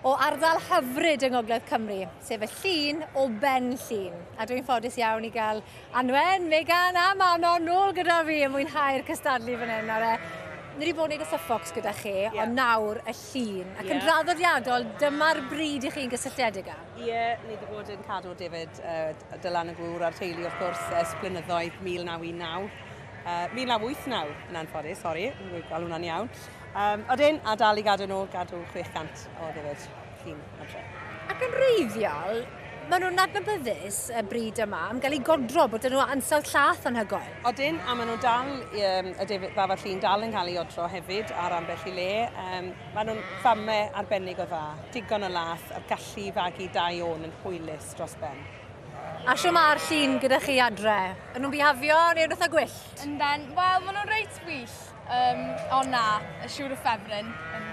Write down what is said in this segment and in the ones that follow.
o ardal hyfryd yng Ngogledd Cymru, sef y Llun o Ben Llŷn. A dwi'n ffodus iawn i gael Anwen, Megan a Manon nôl gyda fi yn mwynhau'r cystadlu fan hyn. Nawr, ni wedi bod yn neud y Suffolks gyda chi, yeah. ond nawr y Llun. Ac yeah. yn draddodiadol, dyma'r bryd i chi'n gysylltiedig â. Ie, yeah, ni wedi bod yn cadw David uh, Dylan y gŵr a'r teulu wrth gwrs ers blynyddoedd 1919. Uh, 1989 yn anffodus, sori, yn gweld hwnna'n iawn. Odyn, a dal i gadw nhw, gadw 600 o ddefyd llun adre. Ac yn wreiddiol, maen nhw'n adnabyddus y bryd yma am gael eu godro, bod nhw ansawdd llath anhygoel. Odyn, a maen nhw dal, y defyd ddafad llun dal yn cael ei odro hefyd ar ambell i le. Um, maen nhw'n famau arbennig o dda, digon o lath a'r gallu i fagu dau ôn yn hwylus dros ben. A shwt mae'r llun gyda chi adre? Ydyn nhw'n bihafio neu yn eitha gwyllt? Ynden, wel, maen nhw'n reit wyllt. Um, ond na, y siŵr y ffefryn yn,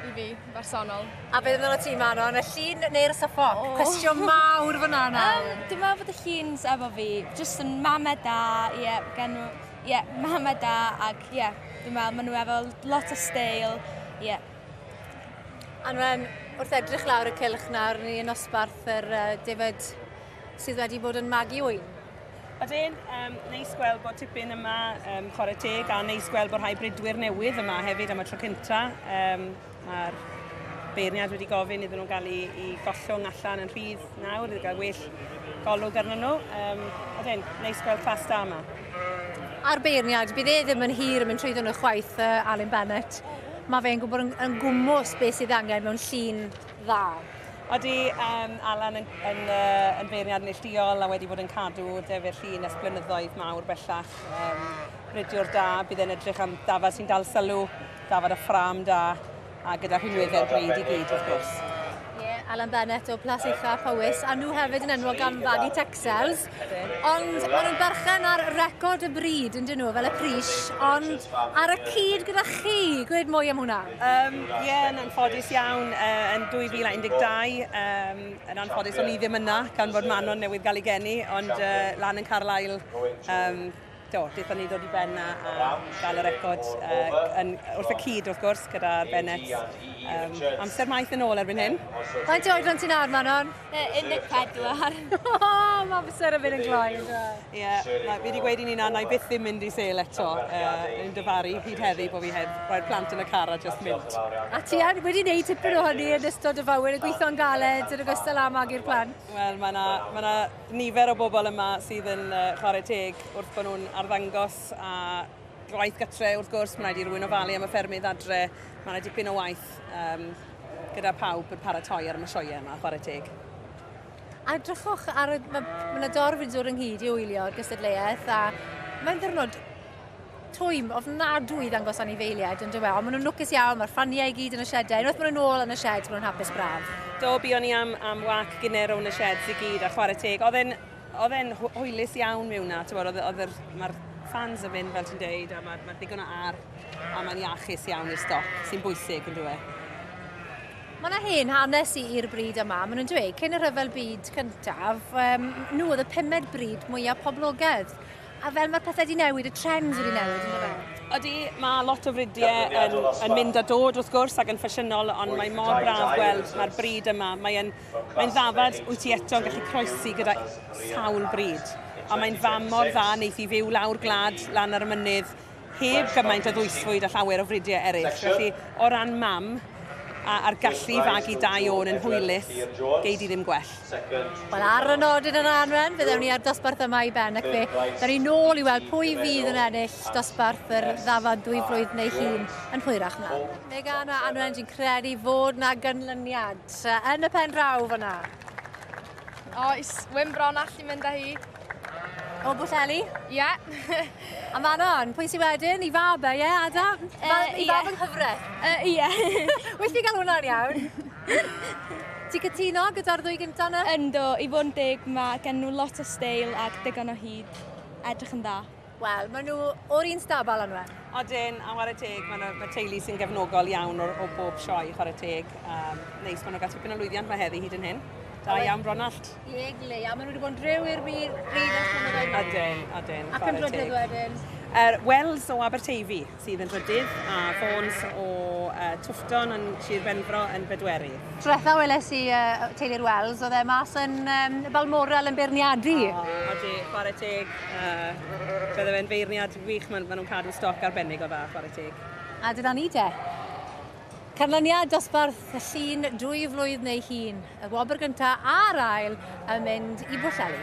i fi, bersonol. A beth amdano ti, Manon? Y llun neu'r Suffolk? Oh. Cwestiwn mawr fyna nawr. Dwi'n meddwl bod y llun efo fi, jyst yn mame da, ie, yeah, gen nhw, ie, yeah, mame da, ac ie, yeah, dwi'n meddwl maen nhw efo lot o steil, ie. Yeah. Anwen, wrth edrych lawr y cylch nawr, ni yn nosbarth yr uh, David sydd wedi bod yn magu ŵyn. Ydyn, um, neis gweld bod tipyn yma, um, chwarae teg, a neis gweld bod rhai bridwyr newydd yma hefyd am y tro cynta. Um, Mae'r beirniad wedi gofyn iddyn nhw gael ei, i gollwng allan yn rhydd nawr, iddo gael well golwg arnyn nhw. Um, ydyn, neis gweld clas da yma. A'r beirniad, bydd e ddim yn hir yn mynd trwyddo nhw chwaith, uh, Alun Bennett. Mae fe'n gwybod yn, yn gwmws beth sydd angen mewn llun dda. Odi, um, Alan yn, yn, uh, yn feirniad neilltuol a wedi bod yn cadw defyd llun ers blynyddoedd mawr bellach. Um, bridiwr da, bydd e'n edrych am dafad sy'n dal sylw, dafad a ffrâm da, a gyda rhinweddau'r bryd i gyd wrth gwrs. Alan Bennett o Plas Ucha Powys, a nhw hefyd yn enwog am fagu Texels. Ond maen nhw'n berchen ar record y bryd, yn dyn nhw, fel y pris, ond ar y cyd gyda chi. Gwed mwy am hwnna. Ie, yeah, yn anffodus iawn, uh, yn 2012, um, yn anffodus o'n i ddim yna, gan fod Manon newydd gael ei geni, ond uh, lan yn Carlisle, um, do, daethon ni ddod i ben a, a gael y record uh, yn, wrth y cyd, wrth gwrs, gyda'r Bennett. Amser maith yn ôl erbyn hyn. Faint o oedran ti'n nawr, Manon? 14. Mae amser yn mynd yn gloi, yn dweud. Ie, fi wedi gweud i ni na, na i byth ddim mynd i sêl eto. Yn dyfaru hyd heddi bod fi heb roi'r plant yn y car a just mynd. A ti wedi gwneud tipyn o hynny yn ystod y fywyd, yn gweithio'n galed yn ogystal â magu'r plant? Wel, mae yna ma nifer o bobl yma sydd yn uh, chwarae teg wrth bod nhw'n arddangos a gwaith gytre wrth gwrs, mae'n rhaid i rywun ofalu am y ffermydd adre, mae yna dipyn o waith um, gyda pawb yn paratoi ar y sioeau yma, chwarae teg. A edrychwch ar y... Mae ma yna dorf yn dod ynghyd i wylio'r gystadleuaeth a mae'n ddiwrnod twym ofnadwy i ddangos anifeiliaid yn dywe, ond maen nhw'n lwcus iawn, mae'r ffaniau i gyd yn y siedau, unwaith maen nhw'n ôl yn y shed, maen nhw'n hapus braf. Do, buon ni am, am wac gynner rownd y sheds i gyd a chwarae teg. Oedd e'n oedd e'n hwylus iawn mewn na, ti'n oedd, oedd yr, mae'r fans yn mynd, fel ti'n deud, a mae, mae ddigon o ar, a mae'n iachus iawn i'r stoc, sy'n bwysig yn dweud. Mae yna hen hanes i'r bryd yma. Maen nhw'n dweud, cyn y rhyfel byd cyntaf, um, nhw oedd y pumed bryd mwyaf poblogaidd. A fel mae'r pethau wedi newid, y trends wedi newid, yn dweud? Ydy, mae lot o fridiau yn, yn mynd a dod wrth gwrs ac yn ffasiynol, ond mae mor braf gweld mae'r bryd yma. Mae'n mae ddafad wyt ti eto yn gallu croesi gyda sawl bryd. A mae'n fam mor dda, neith i fyw lawr gwlad, lan ar y mynydd, heb gymaint o ddwysfwyd a llawer o fridiau eraill. Felly, o ran mam, a, a'r gallu i fagu dau ôn yn hwylus, gei di ddim gwell. Wel, ar y nodyn yna, Anwen, fe ddewn ni ar dosbarth yma i ben ac fe ddewn ni nôl i weld pwy fydd yn ennill dosbarth yr ddafad dwy flwydd neu hun yn hwyrach mlaen. Megan a Anwen, dwi'n credu fod na ganlyniad yn y pen draw fyna. Oes, Wyn Bron allu mynd â hi. O Bwllheli? Ie. Yeah. A Manon, pwy sydd wedyn? I fab e, ie, Adam? Uh, I fab yng nghyfraith? Ie. Well ti gael hwnna'n iawn. Ti'n cytuno gyda'r ddwy gyntaf yna? Ynddo, i fod yn deg, mae gen nhw lot o steil ac digon o hyd. Edrych yn dda. Wel, maen nhw o'r un stabal anwen. Odyn, a chwarae teg, mae ma teulu sy'n gefnogol iawn o, o bob sioe, chwarae teg. Um, neis, maen nhw'n gael tipyn o lwyddiant mae heddi hyd yn hyn. Da iawn, Bronallt. Ie, glei, a maen nhw wedi bod yn driw i'r bryd ers blynyddoedd. Odyn, odyn, Ac yn drydydd wedyn. Wells o Aberteifi sydd yn drydydd, a Fawns o Twfton yn Sir Benfro yn bedwerydd. Dwetha weles i teulu'r Wells, oedd e mas yn Balmoral yn beirniadu. O, odi, chwarae teg. Bydde fe'n feirniad wych, maen nhw'n cadw stoc arbennig o dda, chwarae teg. A dyna ni de. Canlyniad dosbarth y Llŷn 2 flwydd neu hŷn. Y wobr gyntaf a'r ail yn mynd i Bwllheli.